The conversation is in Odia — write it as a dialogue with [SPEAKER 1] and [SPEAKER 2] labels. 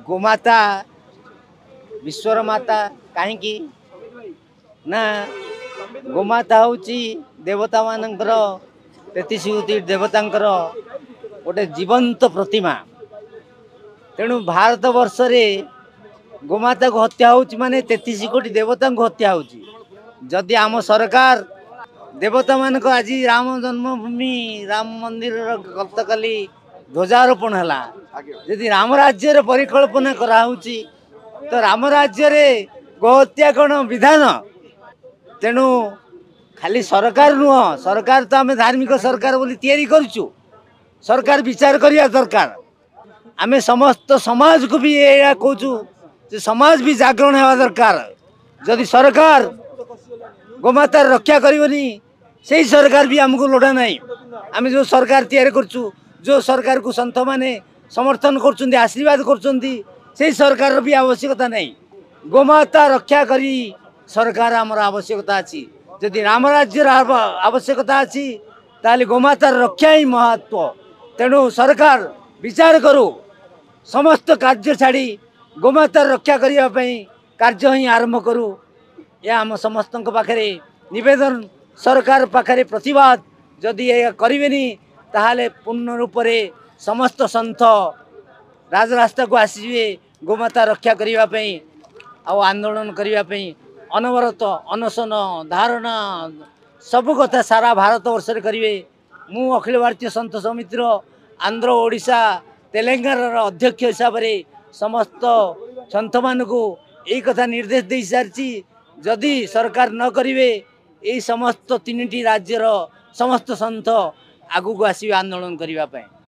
[SPEAKER 1] ଗୋମାତା ବିଶ୍ୱର ମାତା। କାହିଁକି ନା ଗୋମାତା ହେଉଛି ଦେବତାମାନଙ୍କର, 33 କୋଟି ଦେବତାଙ୍କର ଗୋଟେ ଜୀବନ୍ତ ପ୍ରତିମା। ତେଣୁ ଭାରତ ବର୍ଷରେ ଗୋମାତାକୁ ହତ୍ୟା ହେଉଛି ମାନେ 33 କୋଟି ଦେବତାଙ୍କୁ ହତ୍ୟା ହେଉଛି। ଯଦି ଆମ ସରକାର ଦେବତାମାନଙ୍କ, ଆଜି ରାମ ଜନ୍ମଭୂମି ରାମ ମନ୍ଦିରର ଗତକାଲି ଧ୍ୱଜାରୋପଣ ହେଲା, ଯଦି ରାମ ରାଜ୍ୟର ପରିକଳ୍ପନା କରାହେଉଛି ତ ରାମ ରାଜ୍ୟରେ ଗୋହତ୍ୟା କ'ଣ ବିଧାନ? ତେଣୁ ଖାଲି ସରକାର ନୁହଁ, ସରକାର ତ ଆମେ ଧାର୍ମିକ ସରକାର ବୋଲି ତିଆରି କରୁଛୁ, ସରକାର ବିଚାର କରିବା ଦରକାର। ଆମେ ସମସ୍ତ ସମାଜକୁ ବି ଏଇଆ କହୁଛୁ ଯେ ସମାଜ ବି ଜାଗରଣ ହେବା ଦରକାର। ଯଦି ସରକାର ଗୋମାତାର ରକ୍ଷା କରିବନି, ସେଇ ସରକାର ବି ଆମକୁ ଲୋଡ଼ା ନାହିଁ। ଆମେ ଯେଉଁ ସରକାର ତିଆରି କରୁଛୁ, ଯେଉଁ ସରକାରକୁ ସନ୍ଥମାନେ ସମର୍ଥନ କରୁଛନ୍ତି, ଆଶୀର୍ବାଦ କରୁଛନ୍ତି, ସେଇ ସରକାରର ବି ଆବଶ୍ୟକତା ନାହିଁ। ଗୋମାତା ରକ୍ଷା କରି ସରକାର ଆମର ଆବଶ୍ୟକତା ଅଛି। ଯଦି ରାମ ରାଜ୍ୟର ଆବଶ୍ୟକତା ଅଛି, ତାହେଲେ ଗୋମାତାର ରକ୍ଷା ହିଁ ମହତ୍ଵ। ତେଣୁ ସରକାର ବିଚାର କରୁ, ସମସ୍ତ କାର୍ଯ୍ୟ ଛାଡ଼ି ଗୋମାତାର ରକ୍ଷା କରିବା ପାଇଁ କାର୍ଯ୍ୟ ହିଁ ଆରମ୍ଭ କରୁ। ଏହା ଆମ ସମସ୍ତଙ୍କ ପାଖରେ ନିବେଦନ, ସରକାର ପାଖରେ ପ୍ରତିବାଦ। ଯଦି ଏହା କରିବେନି, ତାହେଲେ ପୂର୍ଣ୍ଣ ରୂପରେ ସମସ୍ତ ସନ୍ଥ ରାଜରାସ୍ତାକୁ ଆସିଯିବେ ଗୋମାତା ରକ୍ଷା କରିବା ପାଇଁ ଆଉ ଆନ୍ଦୋଳନ କରିବା ପାଇଁ। ଅନବରତ ଅନଶନ, ଧାରଣା, ସବୁ କଥା ସାରା ଭାରତ ବର୍ଷରେ କରିବେ। ମୁଁ ଅଖିଳ ଭାରତୀୟ ସନ୍ଥ ସମିତିର ଆନ୍ଧ୍ର, ଓଡ଼ିଶା, ତେଲେଙ୍ଗାନାର ଅଧ୍ୟକ୍ଷ ହିସାବରେ ସମସ୍ତ ସନ୍ଥମାନଙ୍କୁ ଏଇ କଥା ନିର୍ଦ୍ଦେଶ ଦେଇସାରିଛି, ଯଦି ସରକାର ନ କରିବେ, ଏଇ ସମସ୍ତ 3ଟି ରାଜ୍ୟର ସମସ୍ତ ସନ୍ଥ ଆଗକୁ ଆସିବେ ଆନ୍ଦୋଳନ କରିବା ପାଇଁ।